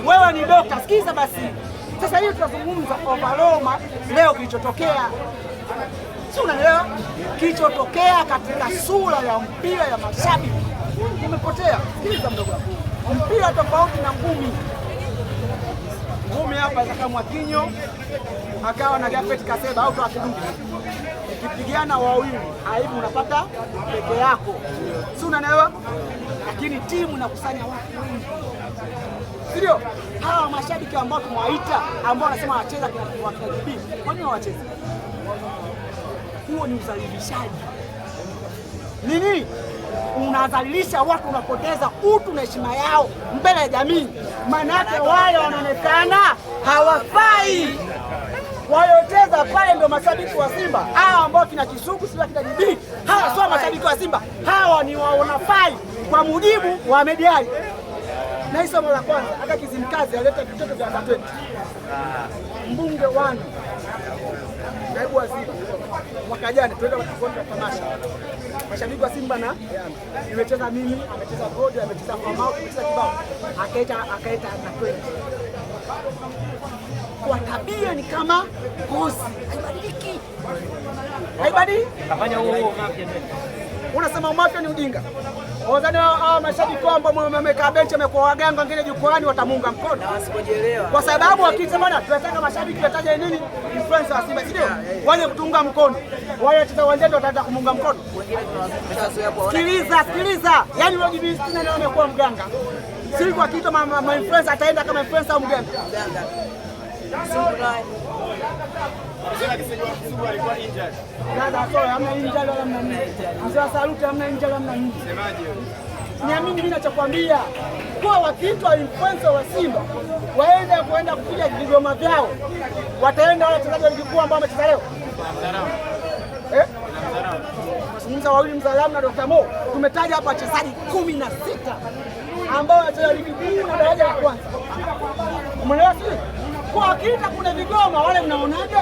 Wewe ni dokta, sikiza basi. Sasa hivi tunazungumza overall leo kilichotokea, si unanielewa? Kilichotokea katika sura ya mpira ya mashabiki imepotea. Sikiliza mdogo wangu, mpira tofauti na ngumi. Ngumi hapa kama Mwakinyo akawa na Jafet Kaseba au Kiduku, ikipigana wawili, aibu unapata peke yako, si unanielewa? Lakini timu inakusanya watu wengi, si ndio? Hawa mashabiki ambao tumewaita, ambao wanasema wanacheza kina JB, kwa nini hawachezi? Huo ni udhalilishaji. Nini? Unadhalilisha watu, unapoteza utu na heshima yao mbele ya jamii. Maana yake wale wanaonekana hawafai. Waliocheza pale ndio mashabiki wa Simba, hawa ambao kina Kisugu sio kina JB, hawa sio mashabiki wa Simba, hawa ni wanafai kwa mujibu wa Ahmed Ally. Na hii somo la kwanza, hata Kizimkazi aleta vitoto vya under 20 mbunge wanu naibu waziri mwaka jana tuenda kwa tamasha, mashabiki wa Simba na Yanga, nimecheza mimi, amecheza God, amecheza Famau, tumecheza kibao, akaita under 20. Kwa tabia ni kama ngozi, haibadiliki, haibadiliki. Kafanya huo mafia tena. Unasema umafia ni ujinga. Wazani hawa mashabiki kwamba wamekaa benchi wamekuwa waganga, wengine jukwani watamuunga mkono kwa sababu wakisema na tunataka mashabiki wataje nini influencer wa Simba, si ndio? Waje kutuunga mkono, wale wacheza uwanjani wataanza kumuunga mkono. Sikiliza, sikiliza, yaani yule JB sitini ndio amekuwa mganga. Siku akiitwa ma influencer ataenda kama influencer au mganga. Dada, sorry, hamna injury wala hamna nini. Mzee wa saluti hamna injury hamna nini. Niamini mimi nachokwambia, kwa wakiitwa influencer wa Simba waende kuenda kupiga vigoma vyao, wataenda wale wachezaji wa ligi kuu ambao wamecheza leo eh? Mazungumza wawili Mzalamu na Dr. Mo, tumetaja hapa wachezaji 16 ambao wanacheza ligi kuu na daraja la kwanza. Umeelewa si? Kwa wakiita kuna vigoma wale mnaonaje?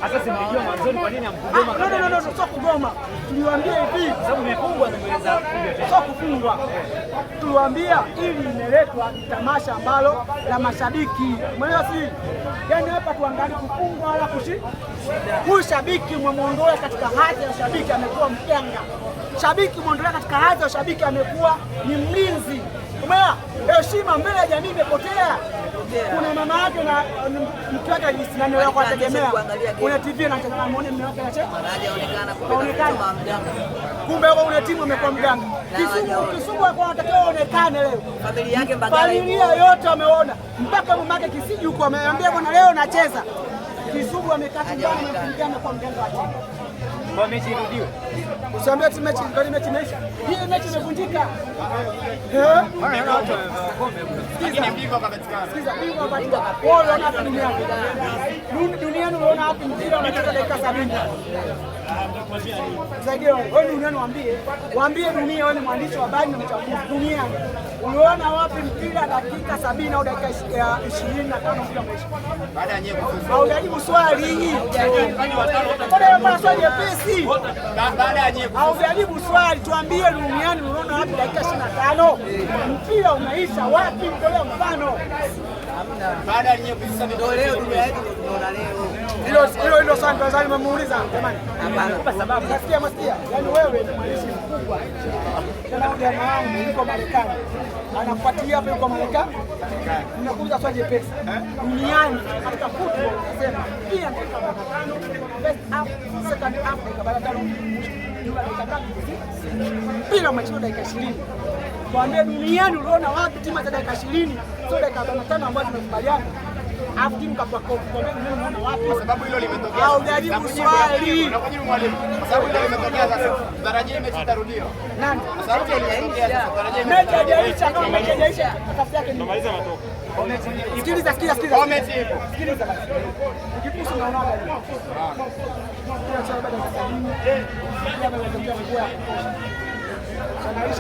Sasa si mlijua mwanzoni kwa nini hamkugoma? Ah, no, no, no, no, sio kugoma. Tuliwaambia hivi, Sababu imefungwa ndio mmeweza kuja tena. Sio kufungwa. Tuliwaambia ili imeletwa ni tamasha ambalo la mashabiki. Umeelewa si? Yaani hapa tuangalie kufungwa wala kushi. Huyu shabiki umemwondoa katika hadhi ya shabiki, amekuwa mganga. Shabiki umemwondoa katika hadhi ya shabiki, amekuwa ni mlinzi. Umeelewa? Heshima mbele ya jamii imepotea. Kuna mama yake na mke wake nani wako anategemea. Kuna TV anataka muone mume wake anacheza. Haonekani. Kumbe wewe una timu imekuwa mganga. Kisugu, Kisugu alikuwa anatakiwa aonekane leo. Familia yake Mbagala Familia yote wameona, mpaka mamake Kisiju huko ameambia bwana, leo nacheza. Kisugu amekaa chumbani amemfungia amekuwa mganga wa timu. Kwa mechi irudiwe. Usiambie ati mechi ndio mechi imeisha. Hii mechi imevunjika. Eh? Lakini bingwa kapatikana. Sikiza, bingwa kapatikana. Wewe unaona wapi duniani? Duniani unaona wapi mpira unacheza dakika 70? Saidia wewe duniani waambie, waambie dunia, wewe ni mwandishi wa habari na mchambuzi duniani. Uliona wapi mpira dakika 70 au dakika 25 mpira umeisha? Baada ya nyewe kufuzu. Haujajibu swali. Mbona wewe swali jepesi? Baada ya nyewe kufuzu. Haujajibu swali, tuambie duniani unaona wapi dakika 25 mpira umeisha wapi? Tolea mfano. Baada ya nyewe kufuzu. Ndio leo dunia yetu ndio tunaona leo. Hilo swali ndio swali nimemuuliza jamani. Hapana. Sababu Nasikia masikia. Yaani wewe ni mwandishi mkubwa. Tena huyu jamaa wangu yuko Marekani. Anafuatilia hapa yuko Marekani. Ninakuuliza swali jepesi. Duniani katika football unasema pia dakika 45 first half, second half dakika 45 mwisho. Jumla dakika ngapi? Mpira umechezwa dakika 20. Tuambie duniani uliona wapi timu za dakika 20 sio dakika 45 ambazo tumekubaliana. Alafu timu kapwa kofi. Tuambie duniani unaona wapi? Kwa sababu hilo limetokea. Haujajibu swali. Nakujibu mwalimu. Kwa sababu hilo limetokea sasa. Tutarajie mechi itarudiwa. Nani? Kwa sababu hilo limetokea sasa. Tutarajie mechi Mechi haijaisha, kama mechi haijaisha, nafasi yake ni. Sikiliza, sikiliza, sikiliza. Kwa mechi ipo. Sikiliza basi. Ukikusu unaona wapi? Kila cha baada ya 70, kila baada ya mvua ya kutosha. Sanaisha.